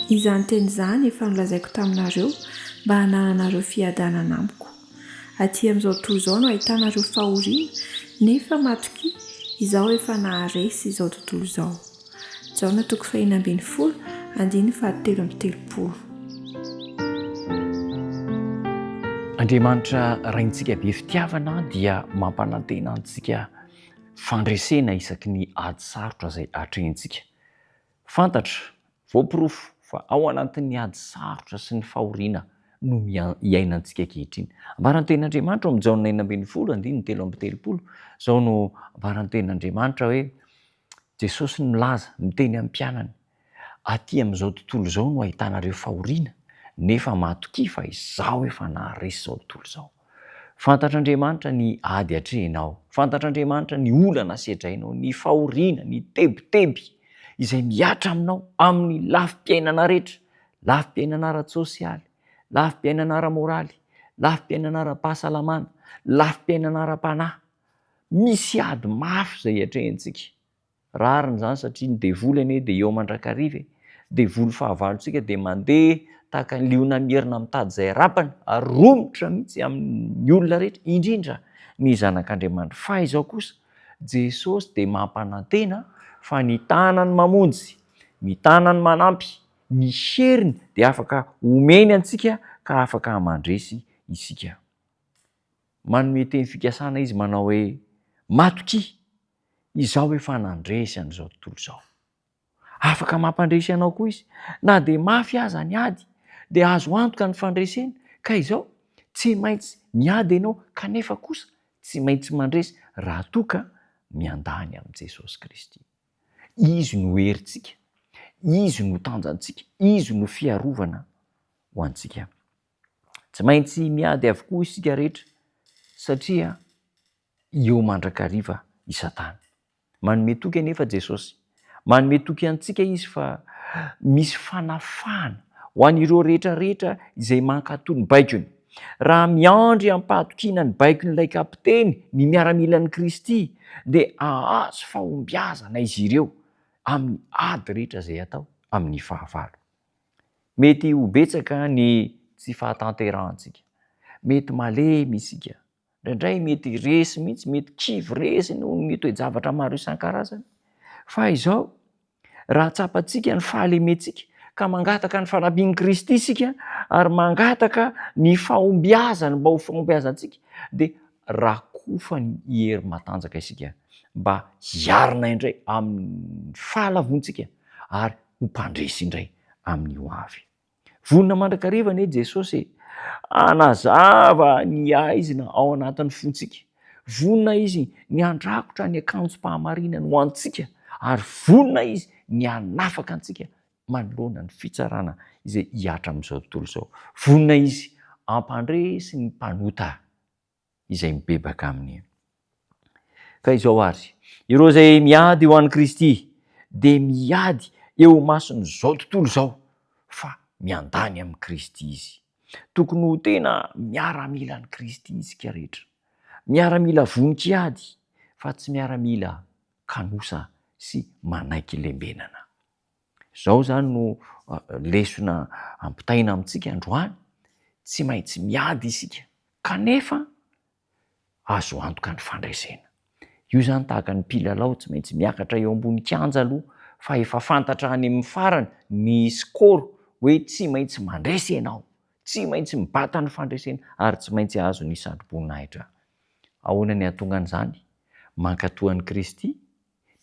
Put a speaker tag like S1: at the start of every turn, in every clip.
S1: Izany teny izany efa nolazaiko taminareo mba hanananareo fiadanana amiko. Aty amin'izao tontolo izao no ahitanareo fahoriana, nefa matokia, Izaho efa naharesy izao tontolo izao. Jaona toko fahena 16, andininy fahatelo amby telopolo.
S2: Andriamanitra Raintsika be fitiavana dia mampanantena antsika fandresena isaky ny ady sarotra izay atrehintsika. Fantatra, voaporofo fa ao anatin'ny ady sarotra sy ny fahoriana no iainantsika ankehitriny. Ambaran'ny Tenin'Andriamanitra ao amin'ny Jaona 16 andininy 33, izao no ambaran'ny Tenin'Andriamanitra hoe, Jesosy no milaza, miteny amin'ny mpianany, Aty amin'izao tontolo izao no ahitanareo fahoriana, nefa matokia fa Izaho efa naharesy izao tontolo izao. Fantatr'Andriamanitra ny ady atrehinao. Fantatr'Andriamanitra ny olana sedrainao, ny fahoriana, ny tebiteby izay mihatra aminao amin'ny lafim-piainana rehetra, lafim-piainana ara-tsosialy, lafim-piainana ara-moraly, lafim-piainana ara-pahasalamana, lafim-piainana ara-panahy. Misy ady mafy izay atrehintsika. Rariny izany satria ny devoly anie dia eo mandrakariva e! Devoly fahavalontsika dia mandeha tahaka ny liona mierina mitady izay rapany ary romotra mihitsy amin'ny olona rehetra, indrindra ny zanak'Andriamanitra. Fa izao kosa, Jesosy dia mampanantena fa ny tanany mamonjy, ny tanany manampy, ny heriny dia afaka omeny antsika ka afaka mandresy isika. Manome teny fikasana Izy manao hoe, Matokia! Izaho efa nandresy an'izao tontolo izao. Afaka mampandresy anao koa izy. Na dia mafy aza ny ady, dia azo antoka ny fandresena. Ka izao, tsy maintsy miady ianao, kanefa kosa tsy maintsy mandresy raha toa ka miandany amin'i Jesosy Kristy. Izy no herintsika, Izy no tanjantsika, Izy no fiarovana ho antsika. Tsy maintsy miady avokoa isika rehetra satria eo mandrakariva i Satana. Manome toky anefa Jesosy. Manome toky antsika Izy fa misy fanafahana ho an'ireo rehetra rehetra izay mankatò ny baikony. Raha miandry am-pahatokiana ny baikon'ilay Kapiteny ny miaramilan'i Kristy, dia hahazo fahombiazana izy ireo amin'ny ady rehetra izay atao amin'ny fahavalo. Mety ho betsaka ny tsy fahatanterahantsika. Mety malemy isika. Indraindray mety resy mihitsy, mety kivy resy noho ny toe-javatra maro isan-karazany. Fa izao, raha tsapantsika ny fahalementsika ka mangataka ny fanampian'i Kristy isika ary mangataka ny fahombiazany mba ho fahombiazantsika, dia rakofany hery matanjaka isika mba hiarina indray amin'ny fahalavoantsika ary ho mpandresy indray amin'ny ho avy. Vonona mandrakariva anie Jesosy e! Hanazava ny haizina ao anatin'ny fontsika. Vonona Izy ny handrakotra ny akanjom-pahamarinany ho antsika ary vonona Izy ny hanafaka antsika manoloana ny fitsarana izay hihatra amin'izao tontolo izao. Vonona Izy hampandresy ny mpanota. izay mibebaka aminy. Ka izao àry, ireo izay miady ho an'i Kristy dia miady eo imason'izao tontolo izao fa miandany amin'i Kristy izy. Tokony ho tena miaramilan'i Kristy isika rehetra. Miaramila vonon-kiady fa tsy miaramila kanosa sy manaiky lembenana. Izao izany no lesona ampitaina amintsika androany, tsy maintsy miady isika kanefa azo antoka ny fandresena. Io izany tahaka ny mpilalao tsy maintsy miakatra eo ambony kianja aloha fa efa fantatra any amin'ny farany ny score hoe tsy maintsy mandresy ianao, tsy maintsy mibata ny fandresena ary tsy maintsy hahazo ny satroboninahitra. Ahoana ny hahatonga an'izany? Mankatò an'i Kristy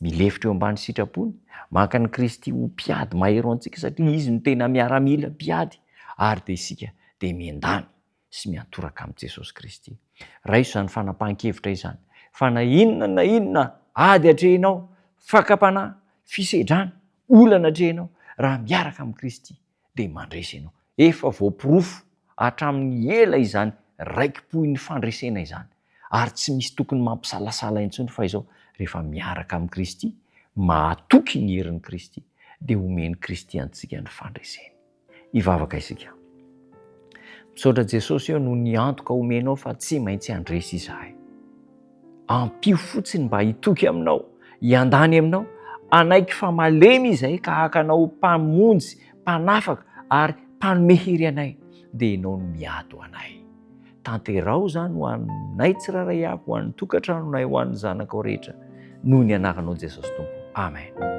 S2: Milefitra eo ambany sitrapony, maka an'i Kristy ho mpiady mahery ho antsika satria Izy no tena miaramila mpiady ary dia isika dia miandany sy miantoraka amin'i Jesosy Kristy. Raiso izany fanapahan-kevitra izany fa na inona na inona ady atrehinao, fakam-panahy, fisedrana, olana atrehinao, raha miaraka amin'i Kristy dia mandresy ianao. Efa voaporofo hatramin'ny ela izany raiki-pohin'ny fandresena izany, ary tsy misy tokony mampisalasala intsony fa izao, rehefa miaraka amin'i Kristy, mahatoky ny herin'i Kristy, dia omen'i Kristy antsika ny fandreseny. Hivavaka isika. Misaotra Jesosy ô noho ny antoka omenao fa tsy maintsy handresy izahay. Ampio fotsiny mba hitoky aminao, hiandany aminao, hanaiky fa malemy izahay ka haka anao ho Mpamonjy, Mpanafaka ary Mpanome hery anay, dia Ianao no miady ho anay. Tanteraho izany ho anay tsirairay avy, ho an'ny tokantranonay, ho an'ny zanakao rehetra, noho ny anaranao Jesosy Tompo. Amen.